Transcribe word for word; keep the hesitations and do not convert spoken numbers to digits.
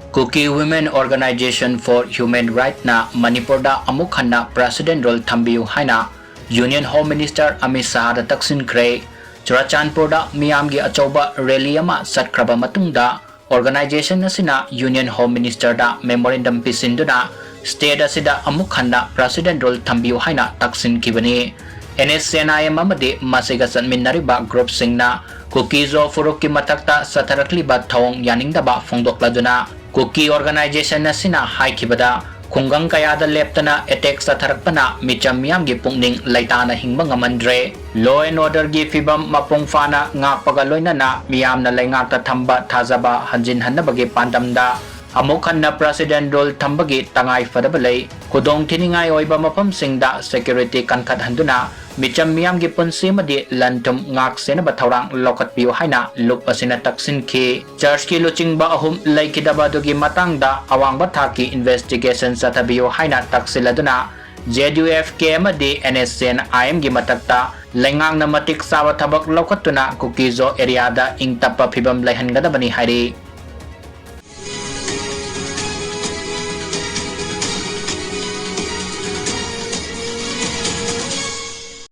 Kuki Women Organization for Human Rights ꯅ ꯃꯅꯤꯄꯨꯔꯗ ꯑꯃꯨꯛ ꯍꯟꯅ President Rule ꯊꯝꯕꯤꯌꯨ ꯍꯥꯏꯅ Union Home Minister ꯑꯃꯤꯠ ꯁꯥꯍꯗ ꯇꯛꯁꯤꯟꯈ꯭ꯔꯦ꯫ ꯆꯨꯔꯥꯆꯥꯟꯄꯨꯔꯗ ꯃꯤꯌꯥꯝꯒꯤ ꯑꯆꯧꯕ rally ꯑꯃ ꯆꯠꯈ꯭ꯔꯕ ꯃꯇꯨꯡꯗ, organization ꯑꯁꯤꯅ Union Home Minister ꯗ memorandum ꯄꯤꯁꯤꯟꯗꯨꯅ state ꯑꯁꯤꯗ ꯑꯃꯨꯛ ꯍꯟꯅ President Rule ꯊꯝꯕꯤꯌꯨ ꯍꯥꯏꯅ ꯇꯛꯁꯤꯟꯈꯤꯕꯅꯤ꯫ N S C N I M ꯑꯃꯗꯤ ꯃꯁꯤꯒ ꯆꯠꯃꯤꯟꯅꯔꯤꯕ group ꯁꯤꯡꯅ ꯀꯨꯀꯤ ꯖꯣ ꯐꯨꯔꯨꯞꯀꯤ ꯃꯊꯛꯇ ꯆꯠꯊꯔꯛꯂꯤꯕ ꯊꯧꯑꯣꯡ ꯌꯥꯅꯤꯡꯗꯕ ꯐꯣꯡꯗꯣꯛꯂꯗꯨꯅ, ꯀꯨꯀꯤ organization ꯑꯁꯤꯅ ꯍꯥꯏꯈꯤꯕꯗ, ꯈꯨꯡꯒꯪ ꯀꯌꯥꯗ ꯂꯦꯞꯇꯅ attack ꯆꯠꯊꯔꯛꯄꯅ ꯃꯤꯆꯝ ꯃꯤꯌꯥꯝꯒꯤ ꯄꯨꯛꯅꯤꯡ ꯂꯩꯇꯥꯅ ꯍꯤꯡꯕ ꯉꯝꯍꯟꯗ꯭ꯔꯦ꯫ Law and order ꯒꯤ ꯐꯤꯕꯝ ꯃꯄꯨꯡ ꯐꯥꯅ ꯉꯥꯛꯄꯒ ꯂꯣꯏꯅꯅ ꯃꯤꯌꯥꯝꯅ ꯂꯩꯉꯥꯛꯇ ꯊꯝꯕ ꯊꯥꯖꯕ ꯍꯟꯖꯤꯟꯍꯟꯅꯕꯒꯤ ꯄꯥꯟꯗꯝꯗ ꯑꯃꯨꯛ ꯍꯟꯅ President Rule ꯊꯝꯕꯒꯤ ꯇꯉꯥꯏ ꯐꯗꯕ ꯂꯩ꯫ ꯈꯨꯗꯣꯡ ꯊꯤꯅꯤꯡꯉꯥꯏ ꯑꯣꯏꯕ ꯃꯐꯝꯁꯤꯡꯗ security ꯀꯟꯈꯠꯍꯟꯗꯨꯅ ꯃꯤꯆꯝ ꯃꯤꯌꯥꯝꯒꯤ ꯄꯨꯟꯁꯤ ꯑꯃꯗꯤ ꯂꯟ ꯊꯨꯝ ꯉꯥꯛ ꯁꯦꯟꯅꯕ ꯊꯧꯔꯥꯡ ꯂꯧꯈꯠꯄꯤꯌꯨ ꯍꯥꯏꯅ ꯂꯨꯞ ꯑꯁꯤꯅ ꯇꯛꯁꯤꯟꯈꯤ꯫ Church ꯀꯤ ꯂꯨꯆꯤꯡꯕ ꯑꯍꯨꯝ ꯂꯩꯈꯤꯗꯕ ꯑꯗꯨꯒꯤ ꯃꯇꯥꯡꯗ ꯑꯋꯥꯡꯕ ꯊꯥꯛꯀꯤ investigation ꯆꯠꯊꯕꯤꯌꯨ ꯍꯥꯏꯅ ꯇꯛꯁꯤꯜꯂꯗꯨꯅ, Z U F K ꯑꯃꯗꯤ N S C N I M ꯒꯤ ꯃꯊꯛꯇ ꯂꯩꯉꯥꯛꯅ ꯃꯇꯤꯛ ꯆꯥꯕ ꯊꯕꯛ ꯂꯧꯈꯠꯇꯨꯅ ꯀꯨꯀꯤ ꯖꯣ area ꯗ ꯏꯪ ꯇꯞꯄ ꯐꯤꯕꯝ ꯂꯩꯍꯟꯒꯗꯕꯅꯤ ꯍꯥꯏꯔꯤ꯫